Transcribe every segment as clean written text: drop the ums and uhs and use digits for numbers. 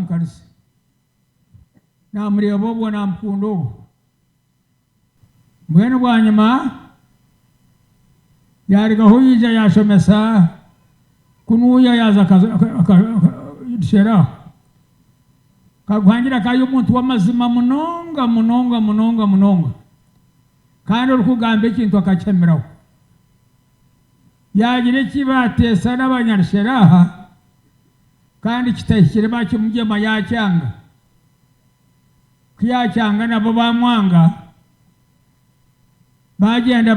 omu kanisa. Naamureeba obwo naamukunda obwo. Mbwenu bwanyima yaarugaho yaija yaashomesa kunuuya yaaza Rusheraho. Kaguhangira akaba ari omuntu w'amazima munonga munonga munonga munonga kandi orikugamba ekintu akakihamiraho. Yaagira eki baateesa n'Abanyarusheraha kandi kitahikire baakimugyema yaakyanga. Ku yaakyanga nabo baamwanga, baagyenda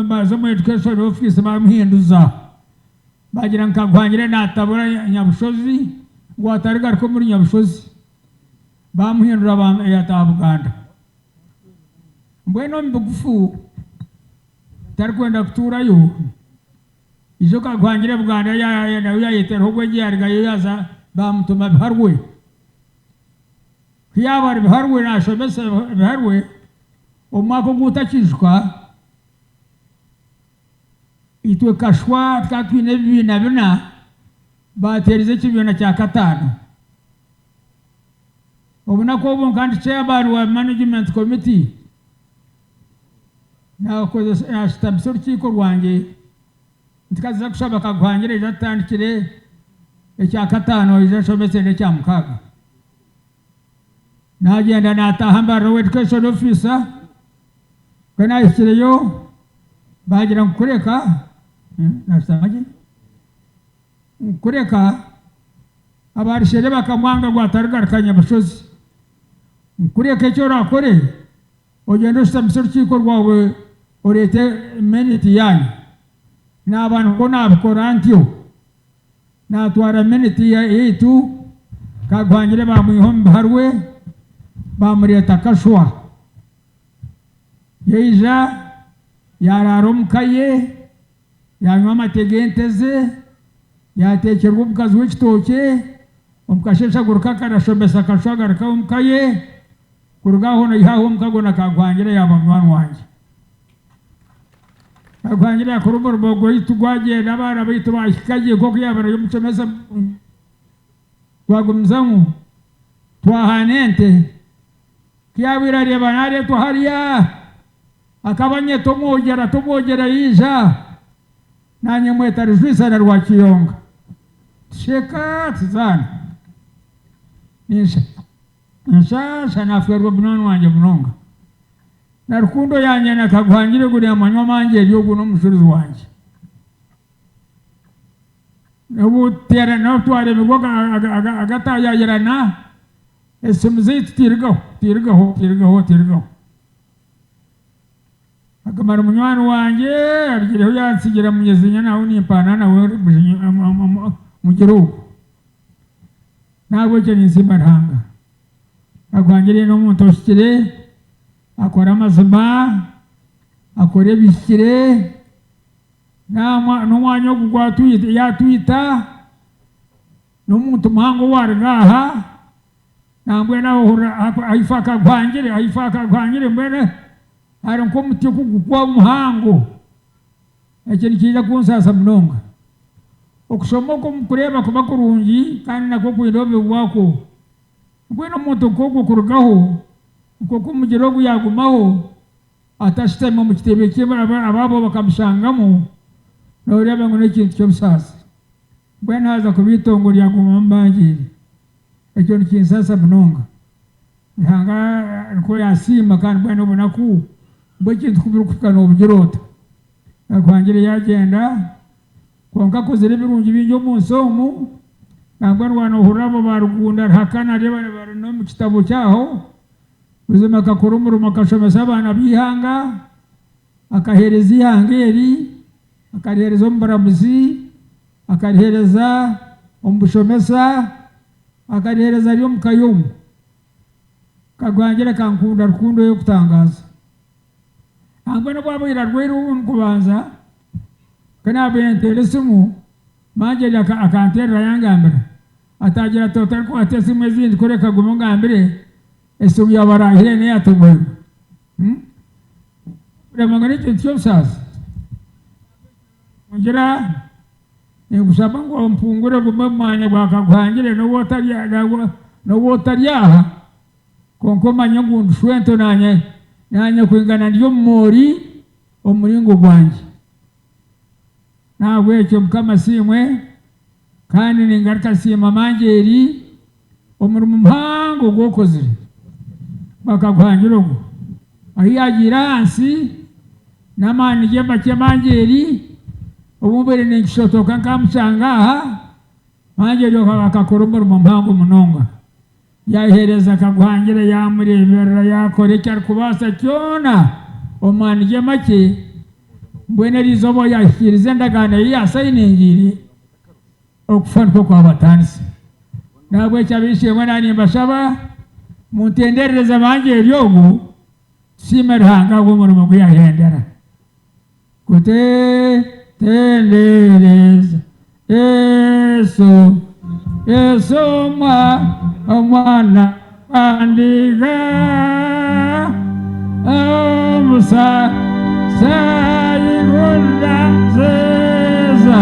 baaza omu Education Office baamuhinduza. Baagira ngu Kaguhangire naatabura Nyabushozi ngu atarigaruka omuri Nyabushozi. Baamuhindura yaataaha Buganda. Mbwenu omu bugufu tarikwenda kutuurayo. Ijo Kaguhangire Buganda nawe yaayeteeraho obwengye yaarugayo yaaza baamutuma Biharwe. Ku yaaba ari Biharwe naashomesa Biharwe, omu mwaka ogu ntakiijuka, itwe Kashwa tukaba twine ebibiina bina, baateerize ekibiina kya kataano. Obunaku obu nkaba ndi chairman wa management committee, naashutamisa orukiiko rwangye nti ka tuze kushaba Kaguhangire aije atutandikire ekyakataano aije ashomese n'ekyamukaaga. Naagyenda naataaha mbarira owa education officer, ku naahikireyo baagira ngu kureka naashutama gye, ngu kureka aba Rushere bakamwanga ngu atarigaruka Nyabushozi, ngu kureka eki oraakore Ogyende oshutamise orukiiko rwawe oreete miniti yaanyu. Naaba nikwo naabikora ntyo. Naatwara miniti yaitu, Kaguhangire baamwiha omu biharwe baamureeta Kashwa. Yaija yaaraara omu ka ye, yaanywa amate g'ente ze, yaateekyerwa omukazi w'ekitookye, omu kasheeshe aguruka akarashomesa Kashwa agaruka omu ka ye. Kuruga aho naiha aho omukago na Kaguhangira yaaba munywani wangye. Kaguhangira yakora omurimo gwaitu gwagyenda abaana baitu baahika gye nk'oku yaaba ari omushomesa murungi. Twagumizamu twahaana ente. Ku yaabaire areeba naareetwa hariya akaba anyeta omwogyera ati omwogyera yaija naanye mweta Rujwisa na Rwakiyonga. Tusheka tuzaana. Nshaasha naafeerwa munywani wangye munonga. Na rukundo yangye na Kaguhangire ogu naamanywa Mangyeri ogu n'omujurizi wangye. N'obu twaremirwe agataayaayirana, esimu zaitu tirugaho, tirugaho, tirugaho, tirugaho. Akamara munywani wangye arugireho yantsigira munyezinya nawe nimpaana nawe mugire ogu. N'ahabw'ekyo ninsiima Ruhanga aguhangire n'omuntu ohikire, akora amazima, akora ebihikire, n'omwanya ogu yaatwita, n'omuntu muhango owaaruga aha, nambwenu ohurira ahaifo akaguhangire, ahaifo akaguhangire mbwenu hari nk'omuti oku gurikuba muhango. Ekyo nikiija kunsaasa munonga. Okushoma oku omukureeba kuba kurungi kandi nakwo kwine obubi bwakwo. Mbwenu omuntu nk'ogwo kurugaho, nk'oku omugyera ogu yaagumaho atashutami omu kitebe kye abaabo bakamushangamu, nooreeba ngu n'ekintu ky'obusaasi. Mbwenu haaza kuba eitongo ryagumamu Mbangiire. Ekyo nikinsaasa munonga. Ruhanga nikwo yaasiima kandi mbwenu obunaku bw'ekintu ku burikuhika noobugira ota? Yakuhangire yaagyenda, kwonka akozire ebirungi bingi omu nsi omu, nangwa waaba noohurira abo ba Rugunda Ruhakana reeba bari n'omu kitabo kyaho, buzima akakora omurimo akashomesa abaana b'eihanga, akaheereza eihanga eri, akariheereza omu buramuzi, akariheereza omu bushomesa, akariheereza ari omu ka ye omu. Kagwangira akankunda rukundo y'okutangaaza. Nangwa n'obu abaire arwaire omu kubanza, ku naabaire nteera esimu, Marjorie akanteerera yangambira ati, Agira ati, Otarikwata esimu ezindi kureka guma ongambire esimu ya Barahire n'eya Tumuhairwe. Kureeba ngu n'ekintu ky'obusaasi. Ngira. Ninkushaba ngu ompungure gume omu mwanya gwa Kaguhangire n'obu otari n'obu otari aha, kwonka omanye ngu ndi shwento naanye naanye kwingana ndi omu moori omu muringo gwangye. N'ahabw'ekyo Mukama asiimwe, kandi ningaruka nsiima Mangyeri omurimo muhango ogu okozire bakaguhangira ogwo. Ahu yaagiire ahansi n'amaani ge makye Mangyeri, obu mbaire ninkishotoka nkamushanga aha, Mangyeri ogwo akakora omurimo muhango munonga. Yaaheereza akaguhangira yaamureeberera yaakora eki arikubaasa kyona omu maani ge makye. Mbwenu eriizooba obu yaahikiiriza endagaano ei yaasayiningiire, okufa nikwo kwabatandisa. N'ahabw'ekyo ab'eishe-emwe naanye nimbashaba muntenderereze Mangyeri ogu, tusiime Ruhanga ahabw'omurimo ogu yaahendera. Kutendereza Yesu, Yesu Omwana wa ndiga, Omusa sayigunda nziza.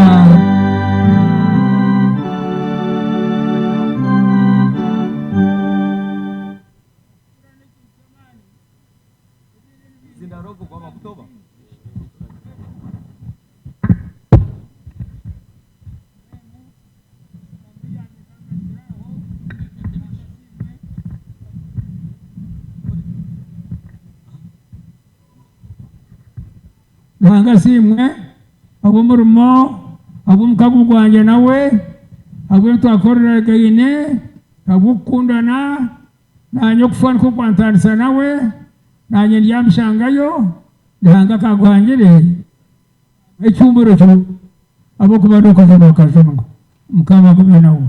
Ruhanga asiimwe ahabw'omurimo, ahabw'omukago gwangye nawe, ahabw'ebi twakoreragaine, ahabw'okukundana. Naanye okufa nikwo kwantaanisa nawe, naanye ndyamushangayo, Ruhanga akaaguhangire ekihuumuro kirungi, ahabw'okuba n'okujunwa okajunwa. Mukama agume nawe.